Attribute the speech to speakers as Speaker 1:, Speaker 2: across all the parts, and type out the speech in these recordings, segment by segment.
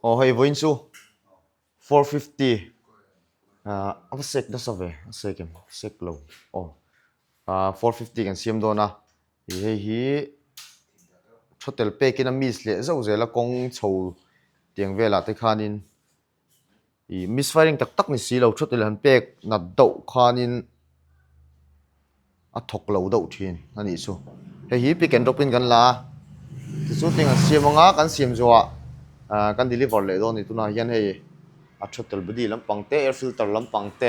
Speaker 1: Aw hei vawiin chu 450 ah a va sek nasa ve a sek em sek lo aw ah 450 kan siam dawn a ih hei hi thaw tel pekin a miss leh zauh zel a kawng chho tiang velah te khanin Ih misfiring tak tak ni si lo thu tel han pek nat deuh khanin a thawk lo deuh thin a nih chu. Hei hi pick and drop in kan la a, tichuan tiang an siam anga kan siam zawhah ah kan deliver leh dawn a ni. Tunah hian hei a thu tel body lampang te air filter lampang te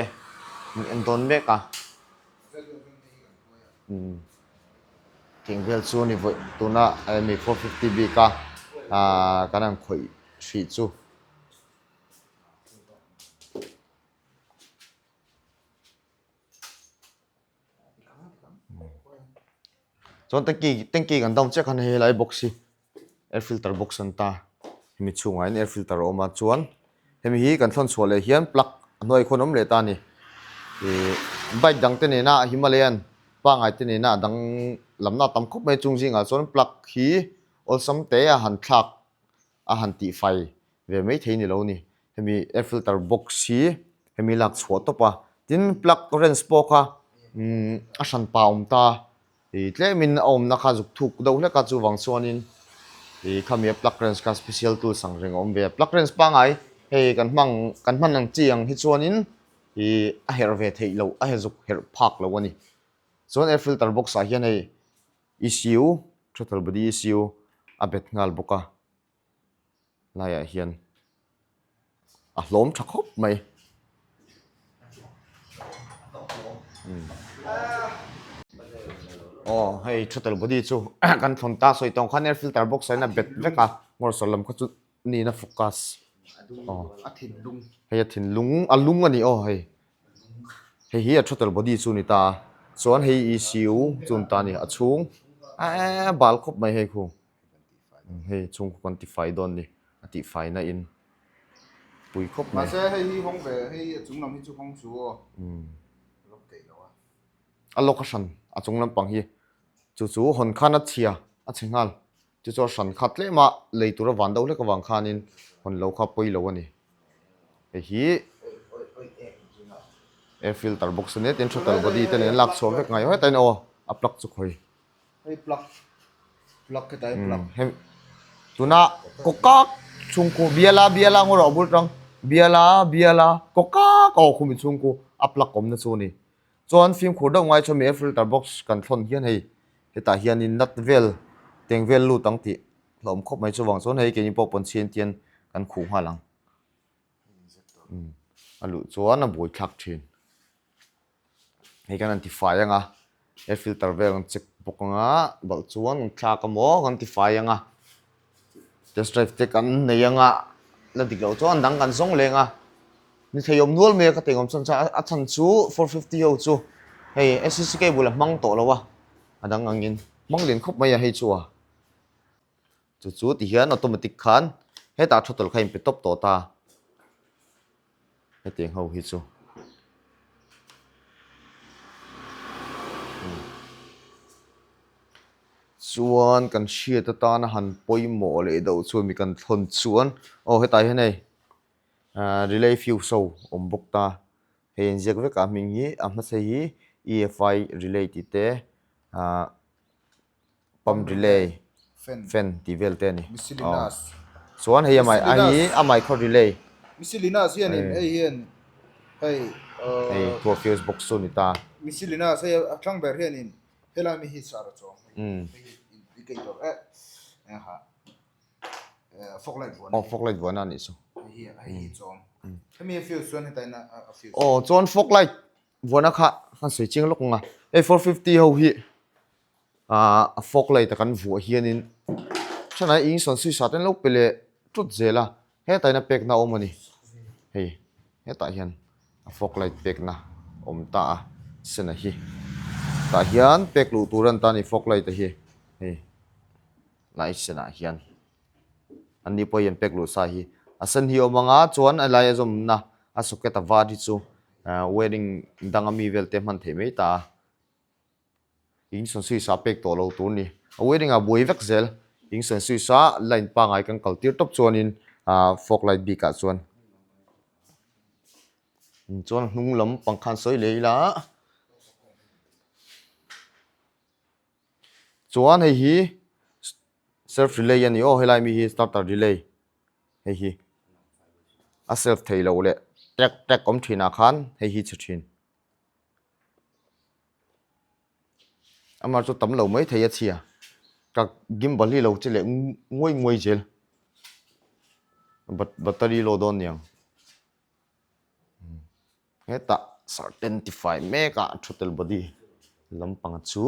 Speaker 1: an en dawn mek a. Umm tiang vel chu a ni vawi tuna mi 450 bik a ah kan han khawih hrih chu. Chuan tanky tanky kan down chiah khan hei helai box hi air filter box an ta hemi chhungah hian air filter a awm a chuan hemi hi kan thlawn chhuah leh hian plug a hnuai khawn a awm leh ta a ni ih bike dang te nena Himalayan pangngai te nena a dang lamna a tam khawp mai chung zingah chuan plug hi awlsam te a han thlak a han tihfai ve mai thei ni lo ni. Hemi air filter box hi hemi lak chhuah tawp a, tin plug wrench pawh kha umm a hran pa awm ta ih tlemin a awmna kha zuk thuk deuh hlek a chuvang chuanin ih khami a plug wrench kha special tools ang reng a awm ve a. Plug wrench pangngai hei kan hmang kan hman ang chi ang hi chuanin ih a herh ve theih loh a zuk herh phak loh a ni. Chuan air filter box ah hian hei ECU throttle body ECU a bet nghal bawk a. Laiah hian a hlawm tha khawp mai. Aw hei throttle body chu kan thlawn ta sawi tawng khan air filter box ah hian a bet vek a motor lam kha chu niin a focus aw hei a thinlung a lung a ni aw hei hei hi a throttle body chu a ni ta a chuan hei ECU chu a ni ta a ni a chhung eee bal khawp mai hei khu. Hei chhung khu kan tifai dawn ni a tihfai na in pui khawp mai.
Speaker 2: Mahse hei hi hawng ve hei a chung lam hi chu hawng chu aw lock theih loh a.
Speaker 1: A lock a hran a chung lampang hi chu chu hawn khan a chhia a chhe nghal chu chu a hran kha tlem a lei tur a van deuh hlek avang khanin hawn lo kha pawi lo a ni. Hei hi air filter box a nia tin throttle body te nen lak chhuah vek ngai hetah hian aw a plug chu khawi.
Speaker 2: Hei plug plug khi tai plug.
Speaker 1: Hei tuna kawkak chhungkaw biala biala ngaw rawh a bul tang biala biala kawkak a awh khumi chhungkaw a plug awmna chu a ni. Chuan fimkhur deuh ngai chuan air filter box kan thlawn hian hei hetah hianin nut vel teng vel lut ang tih hlauhawm khawp mai chuvang chuan hei keini pawh pawnchhian tian kan khuh nghal ang. A luh chuan a buaithlak thin. Hei kan han tifai ang a, air filter vel kan check bawk ang a, balh chuan kan thlak a maw kan tifai ang a, test drive te kan nei ang a, la dik loh chuan dang kan zawng leng a, ni thei awm nual mai a ka tih ngawm chuan a chhan chu 450 ho chu hei SCC cable a hmang tawh lo a, a dang angin hmang lian khawp mai a hei chu a. Chu chu ti hian automatic khan hetah throttle kha a inpe tawp tawh ta hetiang ho hi chu. Chuan kan hriat atana han pawimawh leh deuh chuan mi kan thlawn chuan aw hetah hian hei ahh relay fuse ho awm bawk ta hei an ziak vek a hming hi a hmasa hi EFI relay tih te ahh. Pump relay fan tih vel te a ni. Chuan hei amah a hi a micro relay.
Speaker 2: Miscellaneous hianin hei hian hei
Speaker 1: hei thua fuse box chu a ni ta.
Speaker 2: Miscellaneous hei a tlang ber hianin helai mi hi sar a chuang hei hi indicator eh ha fog light vuahna
Speaker 1: aw fog light vuahna a nih chu.
Speaker 2: Hei hi hei hi chuang hemi a fuse chuan heta in a fuse.
Speaker 1: Aw chuan fog light vuahna kha kan sawi chiang lawk ang a hei 450 ho hi. Ahh a fog light a kan vuah hianin thenah eng sawn switch ah te an lo pe leh tut zel a hetah hian a pekna a awm a ni hei hetah hian a fog light pekna a awm ta a sana hi tah hian pek luh tur a ni ta a ni fog light a hi hei lai senah hian an ni pawh hian pek luh sa hi a sen hi a awm ang a chuan a lai a zawmna a socket a var hi chu ahh wearing dang ami vel te hman theih mai ta a. In sawn switch ah pek tawh lo tur ni. A wedding ah buai vek zel. In sawn switch ah line pangai kan kal tir tawp chuanin Ahh fog light bik ah chuan chuan hnung lam pang khan sawi leh ila chuan hei hi self relay a ni aw helai mi hi starter relay hei hi a self thei loh leh tek tek awm thin ah khan hei hi chhe thin. Amah chu tam lo mai thei a chhia ka gimbal hi lo che leh nguai nguai zel battery low dawn niang hetah certain-tify mek a throttle body lampang chu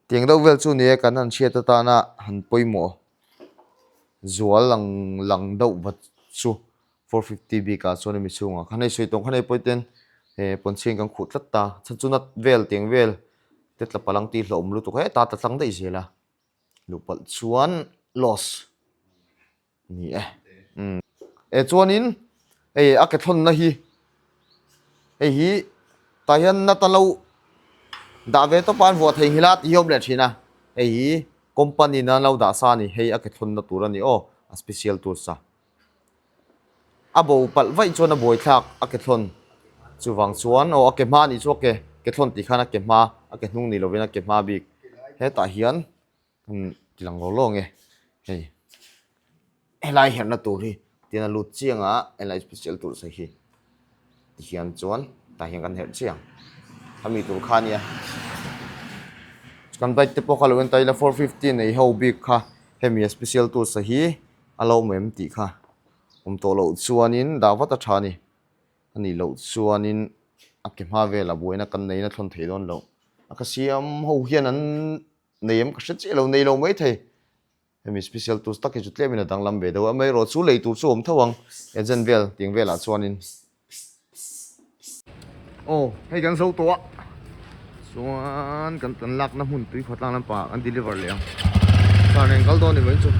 Speaker 1: tiang deuh vel chu ni e kan han hriat atana han pawimawh zual ang lang deuh vat chu 450 bik ah chuan hemi chhungah khan hei sawi tawng khan hei pawh ten eh pawnchhian kan khuh tlat ta chhan chu nut vel tiang vel te tla palang tih hlauhawm lutuk hetah tla tlang daih zel a luh palh chuan loss. Ni e. Umm. E chuanin hei a ke thlawnna hi hei hi tah hian nata lo dah ve tawp a an vuah thei nghilh a tih hi a awm leh thin a hei hi company in an lo dah sa a ni hei a ke thlawnna tur a ni aw a special tur sa a bo palh vaih chuan a buai thlak a ke thlawn chuvang chuan aw a ke hma a nih chu a ke ke thlawn tih khan a ke hma a ke hnung ni lovin a ke hma bik hetah hian. Umm ti lang lo lo nge hei helai herhna tur hi tian a lut chiang a helai special tur sawi hi tihian chuan tah hian kan herh chiang khami tur kha ania kan bike te pawh kha lo en ta ila 450 nei ho bik kha hemi a special tur sa hi a lo awm em tih kha awm tawh loh chuanin dah vat a tha a ni anih loh chuanin a ke hma velah buaina kan neiin a thlawn thei dawn loh a ka siam ho hian an. Nei em ka hre chiah lo, nei lo mai thei. Hemi special tools tak hi chu tlemin a danglam ve deuh a, amaherawh chu lei tur chu a awm tho ang agent vel tiang velah chuanin. Aw hei kan zo tawh a, chuan kan kan lakna hmun tui khawtlang lampangah kan deliver leh ang. Car nen kal dawn ni mai chu.